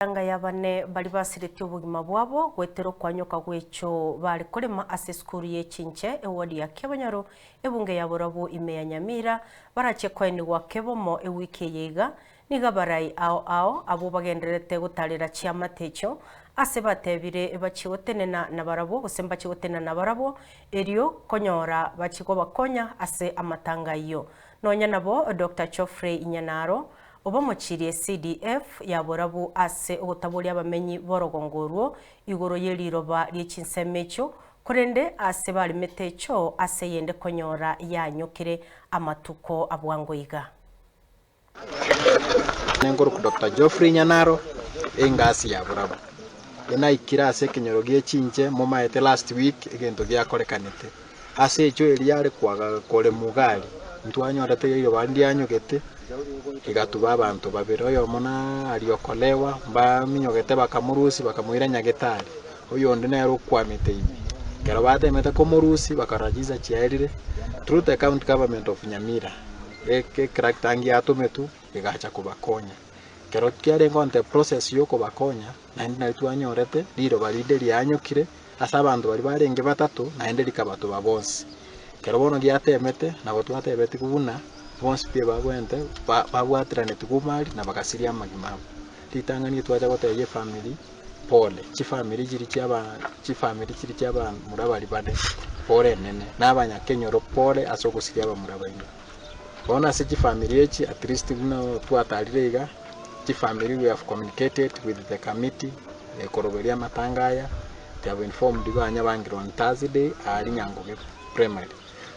Eanga y'abane baria basiretie obogima bwabo goetera okwanyoka gw'echo bare korema ase esukuru ye chinche eward ya Kiabonyoru ebunge ya Borabu ime ya Nyamira barachie koenigwa kebomo ewiki eye iga nigo abarai ao ao abwo bagendererete gotarera chiamate echio ase batebire bachie gotenena nabarabwo gose mbachie gotenena nabarabwo erio konyora bachie kobakonya ase amatanga ayio. Nonya nabo Doctor Geoffrey Nyanaro Obamochirie CDF ya borabu ase ogotaboria abamenyi b'orogongo orwo igoro ye riroba rie chinsemo echio, korende ase baremete echoo ase eyende konyora yanyokire amatuko a bwango iga. Nenkorokwa Doctor Geoffrey Nyanaro, engasi ya borabu. Enaikire ase ekenyoro gie chinche momaete last week egento giakorekanete. Ase echoo eria yare koagaga kore Mugari, ntwanyorete riroba ndianyogete, rigatuba abanto babere, oyomo na ariokolewa, mbaminyogete bakamorusia bakamoira Nyagetari, oyonde nere okwamete ime. Ekero batemete komorusia bakarora chinsa chiaerire, through the county government of Nyamira, etractor ngiatometwe egacha kobakonya. Ekero kiarenge on the process yokobakonya, naende nari twanyorete riroba rinde rianyokire, Ase abanto baria barenge batato, naende rikabatoba bonsi. Ekero bono giateemete, nabo twatebetigwe buna bonsi pi babwente babwateranetigwe omari na bagasiria amagima abo. Ritang'ani twacha gotebia efamiri pole, chifamiri chiria chiaba chifamiri chiria chiabamura baria bane pole enene, na abanyakenyoro pole ase ogosiria abamura baino. Bono ase chifamiri echi at least buna twatarire iga, chifamiri we have communicated with the committee. Ekoroberia amatanga aya, they have informed banyabangire on Thursday aaria Nyangoge primary.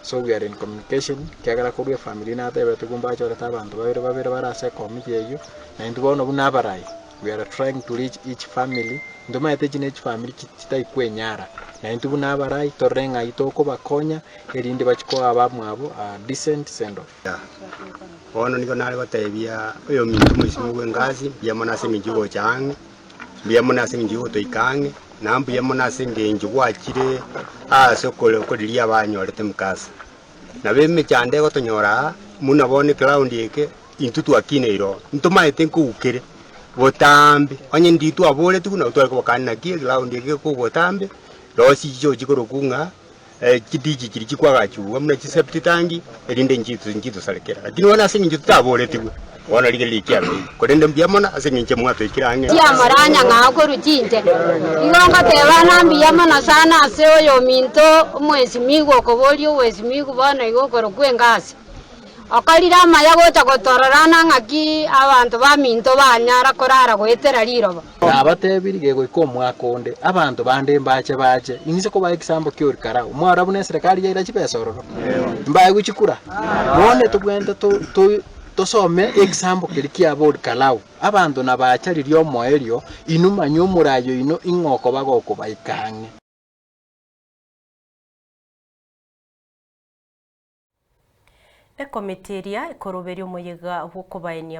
So we are in communication, ekiagera korwa efamiri natebete nigo mbachorete abanto babere babere bare ase ekomiti eyio, na intwe bono buna abarai, we are trying to reach each family, ntomaete echi ne chifamiri chitari kwenyara, na intwe buna abarai torore ng'ai tokobakonya erinde bachie koa abamwabo a decent send off. Bono nigo nare gotebia oyominto omoisinwa bw'engasi, mbuya mono ase engencho y'ogocha ang'e, mbuya mono ase engencho y'ogotoika ang'e, na mbuya mono ase engencho gwachire aase okore okoriria abanyorete mukasa. Nabo emechando egotonyora aa, buna bono eground eke, intwe twakineire oo, ntomaete nkoukere botambe, onye ndiri twaboretigwe nabo tware kobakania naki eground eke gekogwa botambe, rosie chichochi korokwa ng'a Chidichi chiria chikwagachugwa buna chiseptic tank, erinde nchitosarekera. Lakini bono ase engencho totaboretigwe, bono rigereria ekiabeire. Korende mbuya mono ase engencho mwatoikire ang'e. Chiamoranya ng'a korwa chinche. Igo ngoteba ng'a mbuya mono sana ase oyominto omwesimigwa okoboria obwesimigwa bono iga okorokwa engasi. Okorire amaya gocha gotorora ng'aki abanto baminto banyara korara goetera riroba. Nabatebirie, Gegoika omwaka onde, abanto bande mbache bache, inse kobaa egesambo ki'Orikarao. Mwarora buna eserekari yaira chibesa ororo? Mbaegwe chikura? Bono tobwenerete tosome egesambo keria kiaba Orikarao. Abanto nabacha riria omoerio, inwe manye omoraai oino ing'o okoba gokobaika ang'e. Ekomiti eria ekoroberia omoyega bw'okobaenia.